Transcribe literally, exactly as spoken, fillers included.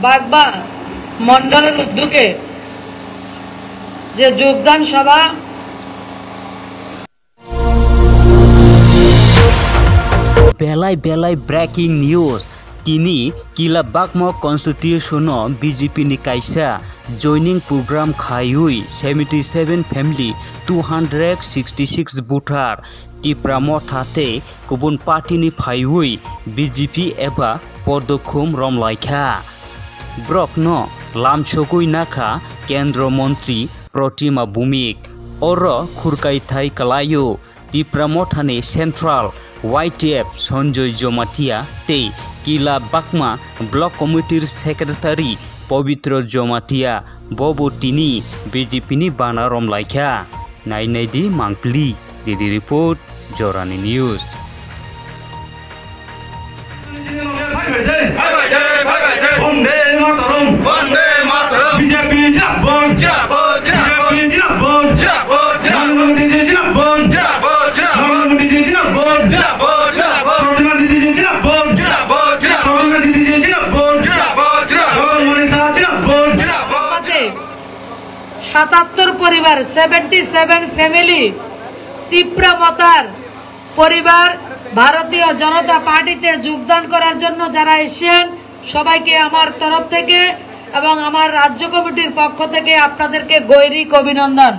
বাগবা মণ্ডলের উদ্যোগে যে যোগদান সভা। Belai belai breaking news. Tini Kila Bakmo constitution o B J P ni kaisa joining program khaiwi seventy seven family two hundred sixty six voter Tipra Motha tei kubun party ni phaiwi B J P eba Podokhum romlaikha. Borokno lamsogwi nakha Kendro Montri Protima Bhumik. Oro khurkaithai kwlaio Tipra Mothani Central Y T F Sanjoy Jamatia tei Kila Bakma Block Committee Secretary Pabitra Jamatia, bobo tini B J P ni bana romlaikha. Nai nai di mangpili, D D report, Jorani News. Bande Mataram! Bande Mataram! B J P Jinabad! Jinabad! Jinabad! B J P Jinabad! Jinabad! Jinabad! Narendra Modi Ji Jinabad! Jinabad! Jinabad! Narendra Modi Ji Jinabad! Jinabad! Jinabad! Protima Didi Ji Jinabad! Jinabad! Jinabad! Protima Didi Ji Jinabad! Jinabad! Jinabad! Protima Didi Ji Jinabad! Jinabad! সাতাত্তর পরিবার, seventy seven family, Tipra মতার পরিবার ভারতীয় জনতা পার্টিতে যোগদান করার জন্য যারা এসেছেন, সবাইকে আমার তরফ থেকে এবং আমার রাজ্য কমিটির পক্ষ থেকে আপনাদেরকে গৈরিক অভিনন্দন।